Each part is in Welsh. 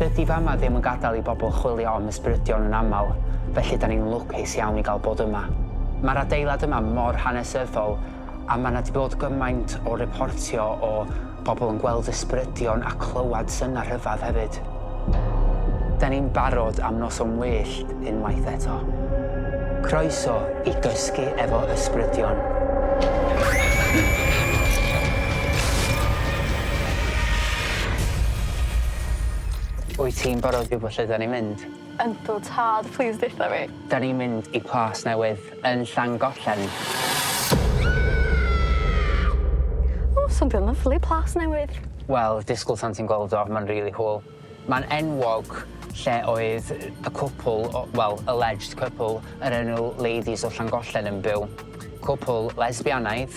Dydy fama ddim yn gadael i bobl chwilio am ysbrydion yn aml, felly 'dan ni'n lwcus iawn i gael bod yma. Mae'r adeilad yma mor hanesyddol a ma' 'na 'di bod gymaint o reportio o bobl yn gweld ysbrydion a clywed synnau rhyfedd hefyd. 'Dan ni'n barod am noson wyllt unwaith eto. Croeso i Gysgu Efo Ysbrydion. Wyt ti'n barod i wybod lle 'dan ni'n mynd? Yndw tad, plîs deutha fi. 'Dan ni'n mynd i Plas Newydd yn Llangollen. O, swnio'n lyfli, Plas Newydd. Wel, disgwl tan ti'n gweld o, ma'n rili cŵl. Mae'n enwog lle oedd y cwpwl o wel, alleged couple yr enw Ladies o Llangollen yn byw. Cwpwl lesbianaidd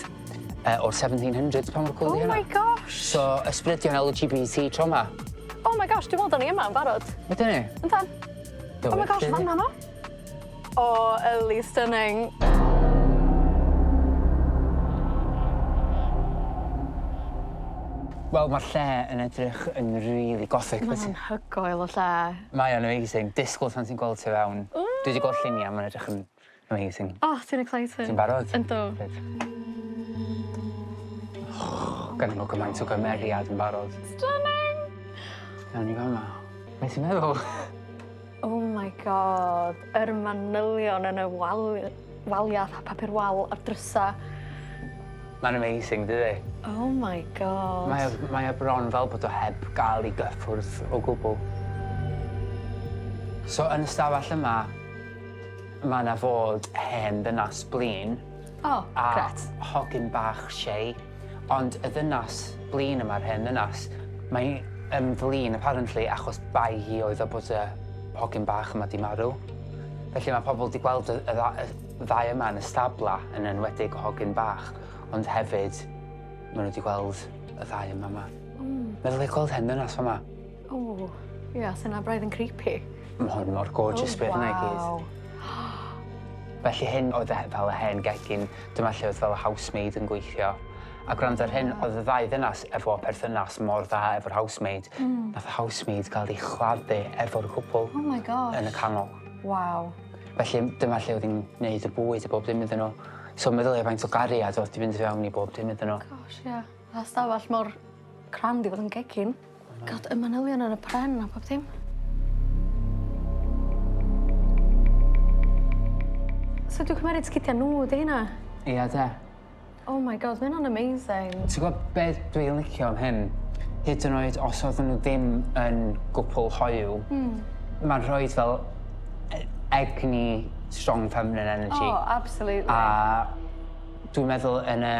yy o'r 1700s pa mor cŵl 'di hynna? Oh my gosh! So ysbrydion LGBT tro 'ma. Oh my gosh dwi me'wl 'dan ni yma yn barod. Ydyn ni? Yndan. Oh my gosh fan 'na 'no? O yli stunning. Wel ma'r lle yn edrych yn rili gothic. Ma'n anhygoel o lle. Mae o'n amazing. Disgwl tan ti'n gweld tu fewn. Dwi 'di gweld llunia' ma'n edrych yn amazing. O ti'n excited. Ti'n barod? Yndw. Reit. Gynnon nhw gymaint o gymeriad yn barod. Stunning! Nawn ni fama. Be' ti'n meddwl? Oh my God, yr manylion yn y wal- walia' fatha papur wal a'r drysa. Mae'n amazing dydi? Oh my God. Mae o mae o bron fel bod o heb ga'l 'i gyffwrdd o gwbwl. So yn y stafell yma ma' 'na fod hen ddynas blin. O, grêt. A hogyn bach shei. Ond y ddynas blin yma'r hen ddynas, mae yn flin apparently achos bai hi oedd o bod y hogyn bach yma 'di marw. Felly ma' pobol 'di gweld y y dda- y ddau yma yn y stabla yn enwedig y hogyn bach ond hefyd ma' n'w 'di gweld y ddau yma 'ma. Hmm. Meddwl i gweld hen ddynas fa' 'ma. O, ia, sa ynna braidd yn creepy. Ma' hwn mor gorgeous oh, hynna i gyd. Waw. Felly hyn oedd y fel y hen gegin, dyma lle oedd fel y housemaid yn gweithio. A gwrando ar hyn, oedd y ddau ddynas efo perthynas mor dda efo'r housemaid. Mm. Nath y housemaid gael ei chladdu efo'r cwpl. Oh my gosh. Yn y canol. Waw. Felly dyma lle oedd hi'n neud y bwyd a bob dim iddyn nhw. So meddylia faint o gariad oedd 'di fynd i fewn i bob dim iddyn nhw. Gosh, ie. Yeah. A stafell mor crand i fod yn gegin. God, y manylion ar y pren a pob dim. So dwi'n cymeryd sgidia nhw 'di heina? Ia 'de. Oh my God ma' hynna'n amazing. Ti'n gwbo be' dwi'n licio am hyn? Hyd yn oed os oedden nhw ddim yn gwpwl hoyw... Hmm. ...ma'n rhoid fel e- egni strong feminine energy. Oh absolutely. A dwi'n meddwl yn y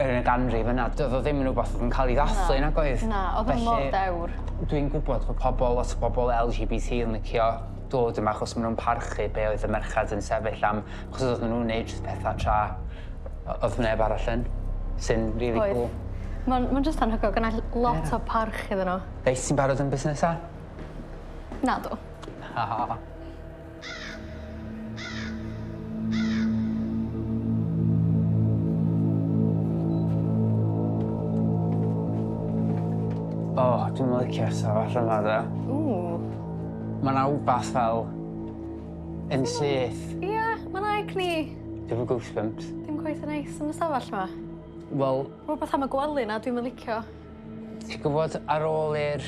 yn y ganrif yna do'dd o ddim yn wbath o'dd yn ca'l 'i ddathlu nag oedd? Na o'dd o mor dewr. Dwi'n gwbod bo' pobol lot o bobol El Gee Bee Tee yn licio dod yma achos ma' nw'n parchu be' oedd y merchad yn sefyll am achos oddon nw'n neud petha tra o- o'dd neb arall yn sy'n rili cŵl. Oedd. Ma'n ma'n jyst anhygoel gennai lot o parch iddyn n'w. Reit ti'n barod am bys nesa? Nadw. O, dwi'm yn licio'r stafell yma 'de. Ww. Ma' 'na wbath fel yn syth. Ia, ma' 'na egni. Dwi efo goosebumps. Dim cweit yn neis yn y stafell 'ma. Wel... Rwbeth am y gwely 'na dwi'm yn licio. Ti gwbod ar ôl i'r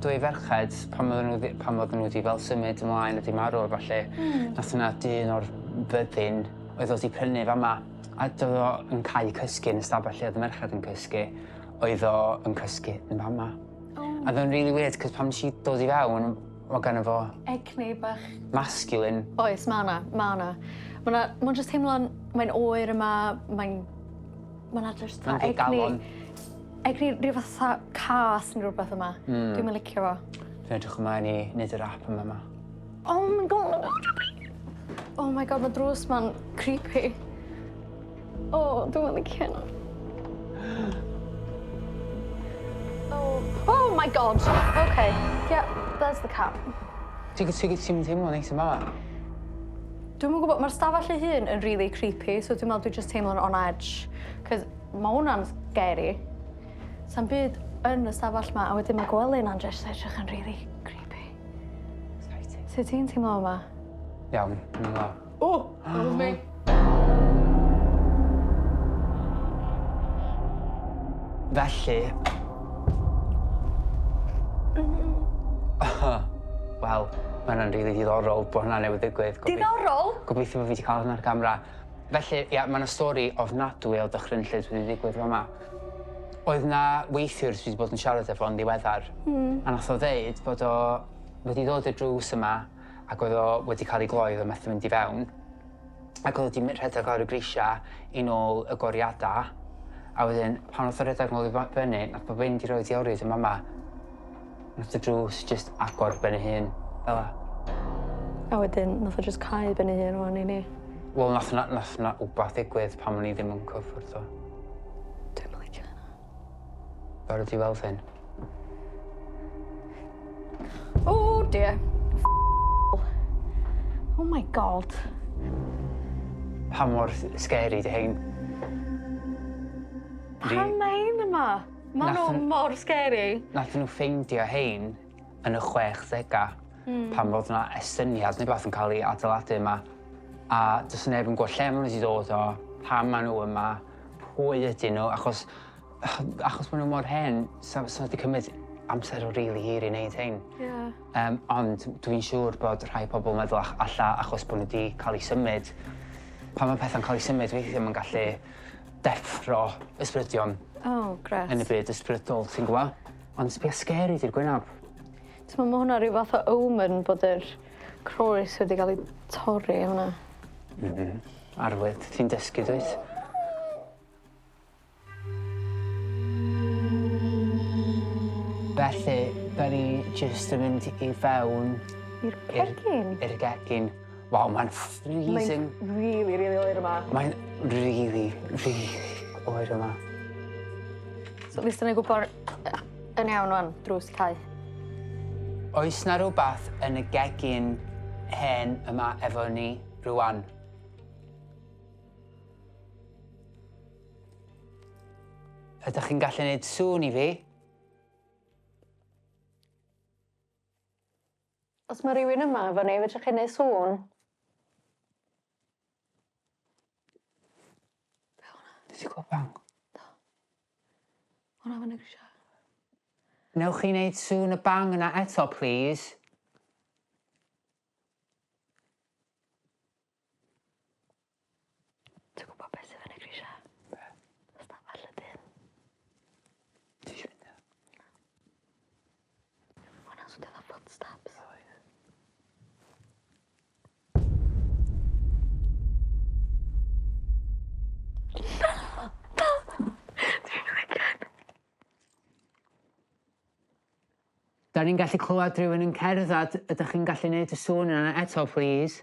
dwy ferched pan oedden nhw ddi- pan oedden nhw 'di fel symud ymlaen a 'di marw a ballu... Hmm. ...nath yna dyn o'r fyddin oedd o 'di prynu fama a do'dd o yn cau cysgu yn y stafell lle o'dd y merched yn cysgu oedd o yn cysgu yn fama. O. A o'dd o'n rili weird 'c'os pan nesh i dod i fewn o' gynno fo... Egni bach. Masculine. Oes ma' 'na ma' 'na. Ma' 'na ma'n jyst teimlo'n mae'n oer yma mae'n ma' 'na jyst Ma'n egni ddigalon. Egni rhyw fatha cas neu rwbeth yma. Hmm. Dwi'm yn licio fo. Dwi'n edrych ymlaen i neud y rap yn fama. Oh my God. Oh my God ma' drws 'ma'n creepy. O dwi'm yn licio hynna. Oh oh my God. Okay yeah there's the cat. Ti ti ti'm yn teimlo neis yn fama? Dwi'm yn gwbod ma'r stafell ei hun yn rili creepy so dwi me'wl dwi jyst teimlo'n on edge 'c'os Ma' wnna'n scary. Sa'm byd yn y stafell 'ma a wedyn ma' gwely 'na'n jyst edrych yn rili creepy. Exciting. Sut ti'n teimlo yma? Iawn, dwi'n dda. O! That was me. Felly... Wel, ma' hwnna'n rili diddorol bo' hwnna newydd ddigwydd. Diddorol? Gobeithio bo' fi 'di ca'l hwnna ar camera. Felly, ia, ma' 'na stori ofnadwy o dychrynllyd wedi digwydd fa' 'ma. Oedd 'na weithiwr dwi 'di bod yn siarad efo yn ddiweddar. A nath o ddeud bod o wedi ddod i'r drws yma ac oedd o wedi ca'l 'i gloi o'dd o methu mynd i fewn. Ac o'dd o 'di rhedeg lawr y grisia i nôl y goriada a wedyn pan nath o redag nôl i fyny nath o fynd i roid 'i oried yn fama nath y drws jyst agor ben ei hun fel 'a. A wedyn nath o jyst cau ben ei hun rŵan i ni. Wel nath 'na nath 'na wbath ddigwydd pan o'n i ddim yn cyffwrdd o. Dwi'm yn licio hynna. Barod i weld hyn? Oh dear. Oh my God. Pa mor scary 'di hein? Pam mae hein yma? Ma' nhw mor scary. Nathon nhw ffeindio hein yn y chwechdega. Pan o'dd 'na estyniad neu beth yn ca'l 'i adeiladu yma a do's neb yn gwbo lle ma' nw 'di dod o, pam ma' nw yma, pwy ydyn nhw, achos achos ma' nw mor hen sa 'di cymryd amser o rili hir i neud hein. Ie. Ond dwi'n siŵr bod rhai pobol yn meddwl alla achos bo' nw 'di ca'l 'u symud pan ma' petha'n ca'l 'u symud weithia' ma'n gallu deffro ysbrydion. O grêt. Yn y byd ysbrydol ti'n gwbo? Ond sbia scary 'di'r gwynab. T'mo' ma' hwnna ryw fath o omen bod yr croes wedi ga'l 'i torri yn fan 'na. M-hm. Arwydd. Ti'n dysgu dwyt? Felly, 'dan ni jyst yn mynd i fewn... I'r cegin? I'r gegin. Waw, mae'n freezing. Mae'n rili rili oer yma. Mae'n rili rili oer yma. So at least 'dan ni'n gwbor yn iawn ŵan, drws cau. Oes 'na rwbath yn y gegin hen yma efo ni rŵan? Ydych chi'n gallu neud sŵn i fi? Os mae rhywun yma efo ni, fedrwch chi neud sŵn? Be' o' 'na? Did you clywed bang? Do. O' 'na fyny grisia. Newch chi neud sŵn y bang yna eto plîs? Ti'n gwybod beth sydd fyny grisia? Be'? Ystafell y dyn. Ti isio mynd 'na? Na. Ma' wnna'n swnio fatha footsteps. Oedd. Na! Na! Dwi'n licio hyn. 'Dan ni'n gallu clywed rhywun yn cerddad. Ydych chi'n gallu neud y sŵn yna eto plîs?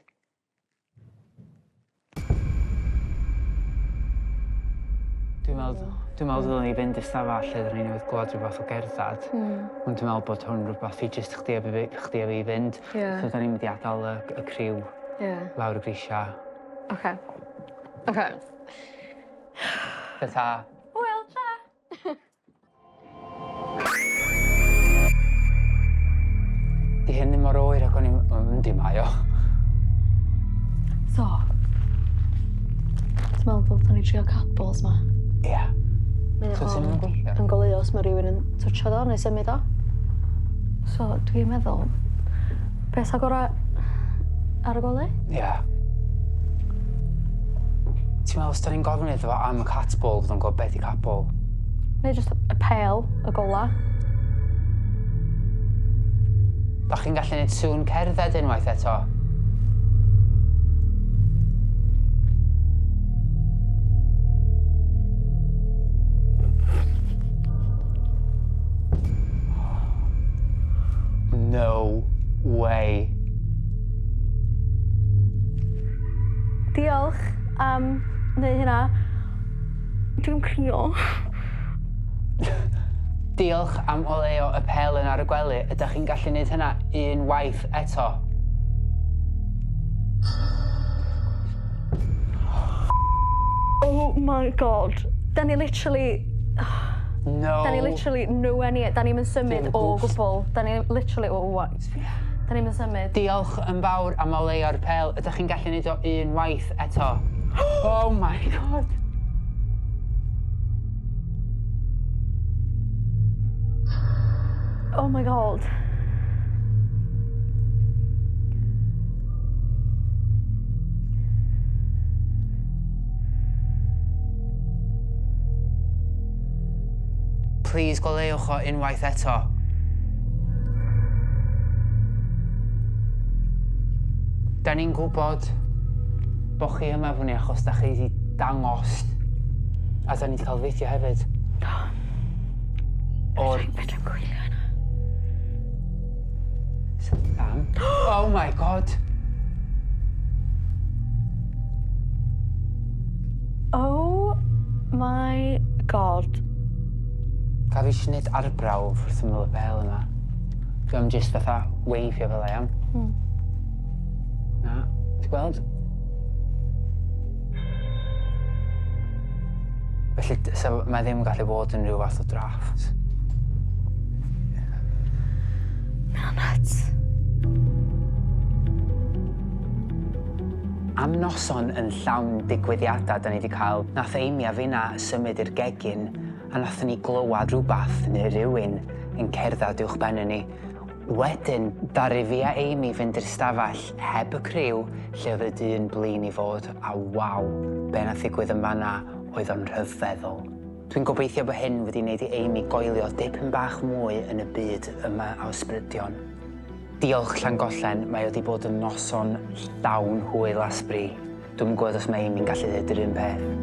Dwi'n meddwl dwi'n meddwl ddylen ni fynd i'r stafell lle 'dan ni newydd glwad rhyw fath o gerddad. Ond dwi'n meddwl bod hwn rwbath i jyst chdi a fi chdi a fi fynd. Ie. So 'dan ni'n mynd i adal y y criw. Ie. Lawr y grisia. Oce. Oce. Tata. Hwyl, tara. 'Di hyn ddim mor oer ag o'n i'n yndi mae o. So ti'n meddwl dylsan ni trio cat balls 'ma? Ia. Mae So ti'n mynd gweithio? Yn goleuo os ma' rywun yn twtsio fo neu symud o. So dwi'n meddwl be' sa gora' ar y gwely? Ia. Ti'n meddwl os 'dan ni'n gofyn iddo fo am y cat ball fydd o'n gwbo be' 'di cat ball? Neu jyst y pêl, y gola. Dach chi'n gallu neud sŵn cerdded unwaith eto? No way. Diolch am neu' hynna. Dwi'n crio. Diolch am oleuo y pelen ar y gwely. Ydach chi'n gallu neud hynna un waith eto? Oh my God. 'Dan ni literally No. Da ni literally nowhere near. Da ni'n symud Dim o gwbl. gwbl. Da ni literally o what? Da ni'n symud. Diolch yn fawr am oleuo'r pêl. Ydych chi'n gallu neud o un waith eto? Oh my God! Oh my God. Please goleuwch o unwaith eto. Da ni'n gwybod bo chi yma efo ni achos da chi wedi dangos. A da ni wedi cael fideo hefyd. O'r Fedrai'm gwylio hynna. Sam. Oh my God! Oh my God. Gaf fi eisiau gwneud arbrawf wrth ymyl y bêl yma. Dwi'n just fatha weifio fel 'a, iawn? Na, ti'n gweld? Felly, so, mae ddim yn gallu bod yn rhyw fath o drafft. Mae'n nuts. Am noson yn llawn digwyddiadau da ni wedi cael, nath Amy a finna symud i'r gegin a nathon ni glywed rhywbeth neu rhywun yn cerdded uwchben ni. Wedyn, ddaru fi a Amy fynd i'r stafell heb y criw lle oedd y dyn blin i fod, a waw, be nath ddigwydd yn fanna oedd o'n rhyfeddol. Dwi'n gobeithio bod hyn wedi wneud i Amy goelio dipyn bach mwy yn y byd yma o ysbrydion. Diolch Llangollen, mae wedi bod yn noson llawn hwyl a sbri. Dwi'm yn gwybod os mae Amy'n gallu dweud yr un peth.